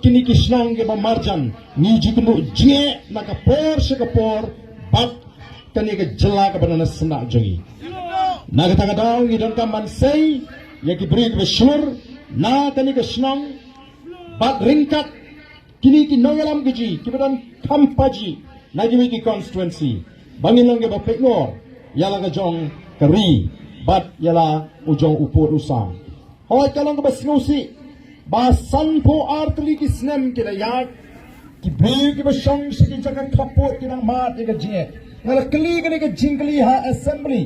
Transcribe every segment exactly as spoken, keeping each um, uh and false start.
Kine ki shnong kiba marjan ngi ju kynduh jingeh na ka por sha ka por bad kane ka jylla kaba na syndah jong ngi. Na kata ka daw ngi donkam ban sei ïa ki briew kiba shlur na kane ka shnong bad ryngkat kine ki nongïalam ka jong ngi kiba don kham paji na kiwei ki constituency ba ngin long kiba peit ngor ïa la ka jong ka ri bad ïa la u jong u pud u sam. Hooid, ka long kaba sngewsih ba sanphew ar tylli ki snem ki la ïaid, ki briew kiba shong sha ki jaka khappud ki nang mad ïa ka jingeh. Nga la kylli kane ka jingkylli ha assembly.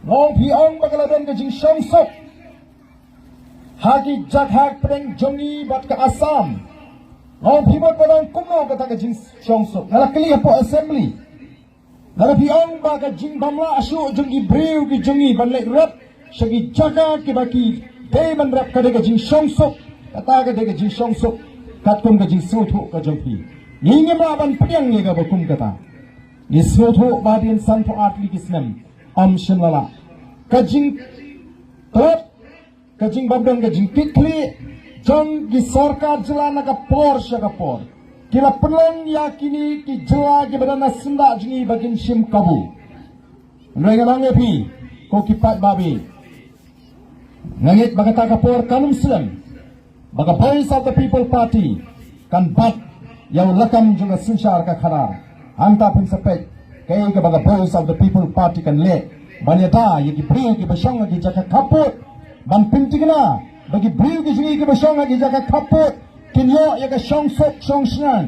Nga ong, phi ong ba ka la don ka jingshongsuk ha ki jaka hapdeng jong ngi bad ka Assam. Nga ong, phi mut ba dang kumno kata ka jingshongsuk? Nga la kylli hapoh assembly. Lada phi ong ba ka jingbym lah shuh jong ki briew ki jong ngi ban leit rep sha ki jaka kiba ki dei ban rep ka dei ka jingshongsuk, kata ka dei ka jingshongsuk katkum ka jingsngewthuh ka jong phi. Ngi ngim lah ban pdiang ïa kaba kum kata. Ngi sngewthuh ba hadien sanphew ar tylli ki snem ym shym la lah. Ka jingtlot, ka jingbymdon, ka jingkitkhlieh jong ki sorkar jylla na ka por sha ka por ki la pynlong ïa kine ki jylla kiba don na syndah jong ngi ba kin shim kabu. Hynrei nga ong ïa phi ko ki paidbah, nga ngeit ba kata ka por kan ym slem ba ka Voice of the People Party kan bat ïa u lakam jong ka synshar ka khadar. Hangta phin sa peit kaei kaba ka Voice of the People Party kan leh ban ïada ïa ki briew kiba shong ha ki jaka khappud, ban pynthikna ba ki briew ki jong ngi kiba shong ha ki jaka khappud kin ïoh ïa ka shongsuk shongshngaiñ.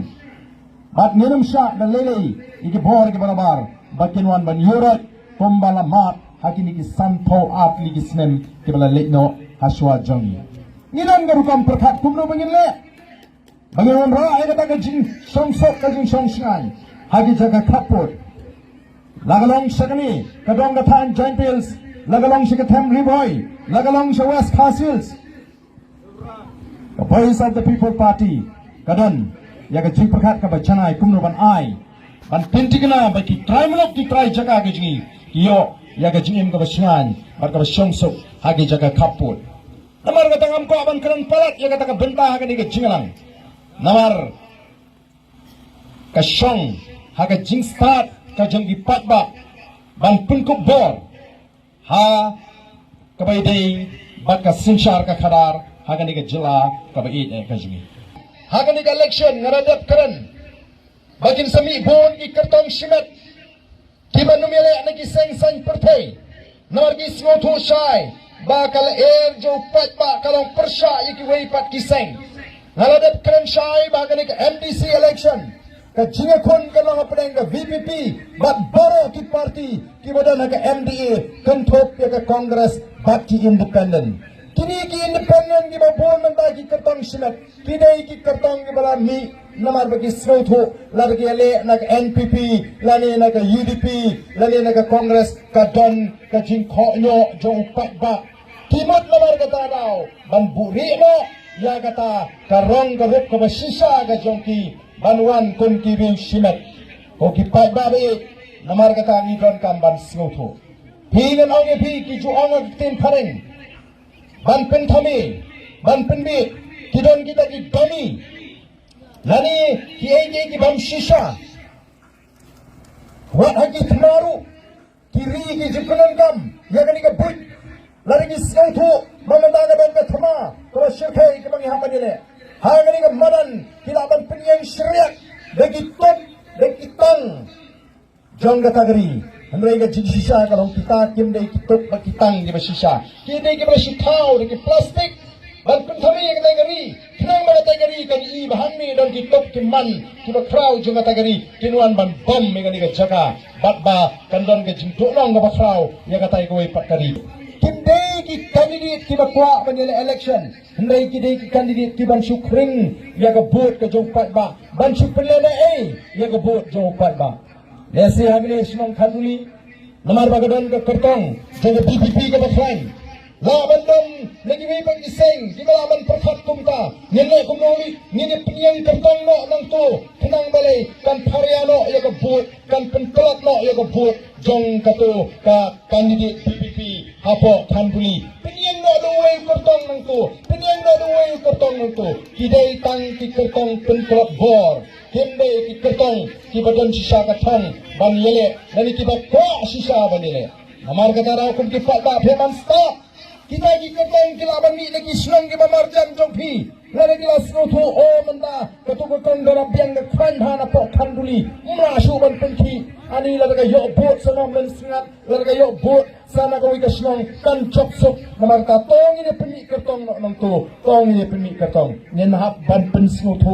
Bad ngin ym shah da lei lei ïa ki bor kiba nabar ba kin wan ban ïuhroit kumba la mad ha kine ki sanphew ar tylli ki snem kiba la leit noh ha shuwa jong ngi. Ngi don ka rukom pyrkhat kumno ba ngin leh ba ngin wanrah ïa kata ka jingshongsuk ka jingshongshngaiñ ha ki jaka khappud. La ka long sha kane ka dong ka thaiñ Jaintia Hills, la ka long sha ka them Ri Bhoi, la ka long sha West Khasi Hills. Ka Voice of the People Party ka don ïa ka jingpyrkhat kaba janai kumno ban ai, ban pynthikna ba ki trai muluk ki trai jaka ki jong ngi ki ïoh ïa ka jingim kaba shngaiñ bad kaba shongsuk ha ki jaka khappud. Namar kata ngam kwah ban kren palat ïa kata ka bynta ha kane ka jingïalang. Namar ka shong ha ka jingstad ka jong ki paidbah ban pynkup bor ha kaba ïadei bad ka synshar ka khadar ha kane ka jylla kaba ïeit eh ka jong ngi. Ha kane ka election nga la dep kren ba kin sa mih bun ki kyrtong shimet kiba nym ïaleh na ki seng saiñ pyrthei. Namar ki sngewthuh shai ba ka lyer jong u paidbah ka long pyrshah ïa kiwei pat ki seng. Nga la dep kren shai ba kane ka M D C election ka jingïakhun ka long hapdeng ka V P P bad baroh ki party kiba don ha ka M D A kynthup ïa ka Congress bad ki independent. Kine ki independent kiba bun mynta ki kyrtong shimet ki dei ki kyrtong kiba la mih namar ba ki sngewthuh lada ki ïaleh na ka N P P lane na ka U D P lane na ka Congress ka don ka jingkhohñioh jong u paidbah. Ki mut namar kata daw ban buhrieh noh ïa kata ka rong ka rup kaba shisha ka jong ki ban wan kum ki riew shimet. Ko ki paidbah ba ïeit, namar kata ngi donkam ban sngewthuh. Phi, ngan ong ïa phi, ki ju ong ha ka ktien phareng ban pynthame, ban pynbiej, ki don kita ki dummy lane kiei kiei ki bym shisha. Wat ha ki thma ruh ki ri ki ju pyndonkam ïa kane ka buit. Lada ki sngewthuh ba mynta ka don ka thma kaba shyrkhei kaba ngi hap ban ïaleh ha kane ka madan, ki lah ban pynïeng shriak da ki tup da ki tang jong kata ka ri. Hynrei ka jingshisha ka long kita kim dei ki tup bad ki tang kiba shisha. Ki dei kiba la shu thaw da ki plastik ban pynthame ïa kata ka ri. Khnang ba kata ka ri kan i ba hangne don ki tup ki man kiba khraw jong kata ka ri kin wan ban bom ïa kane ka jaka bad ba kan don ka jingduhnong kaba khraw ïa kata kawei pat ka ri. Kim dei ki candidate kiba kwah ban ïaleh election, hynrei ki dei ki candidate kiban shu khring ïa ka vote ka jong u paidbah, ban shu pynlehnohei ïa ka vote jong u paidbah. Lehse hangne shnong Khanduli, namar ba ka don ka kyrtong jong ka V P P kaba khlaiñ, lah ban don na kiwei pat ki seng kiba lah ban pyrkhat kumta. Ngin leh kumno, ngin ïa pynïeng kyrtong noh nangto, khnang balei kan pharia noh ïa ka vote, kan pyntlot noh ïa ka vote jong kato ka candidate V P P hapoh Khanduli. Pynïeng noh Uwei u kyrtong nangto, pynïeng da uwei u kyrtong nangto. Ki dei tang ki kyrtong pynklop bor. Kim dei ki kyrtong kiba don shisha ka thong ban ïaleh, lane kiba kwah shisha ban ïaleh. Namar kata ruh kum ki paidbah phi ban stop. Kita ki kyrtong ki lah ban mih na ki shnong kiba marjan jong phi. Lada ki la sngewthuh, o mynta kato ka kong Dara Biang ka khlaiñ bha na poh Khanduli, ym lah shuh ban pynkhih. Ani lada ka ïoh vote sa na Mawsynram, lada ka ïoh vote sa na kawei ka shnong, kan jop suk. Namar kata to ngin ïa pynmih kyrtong noh nangto, to ngin ïa pynmih kyrtong. Ngin hap ban pynsngewthuh.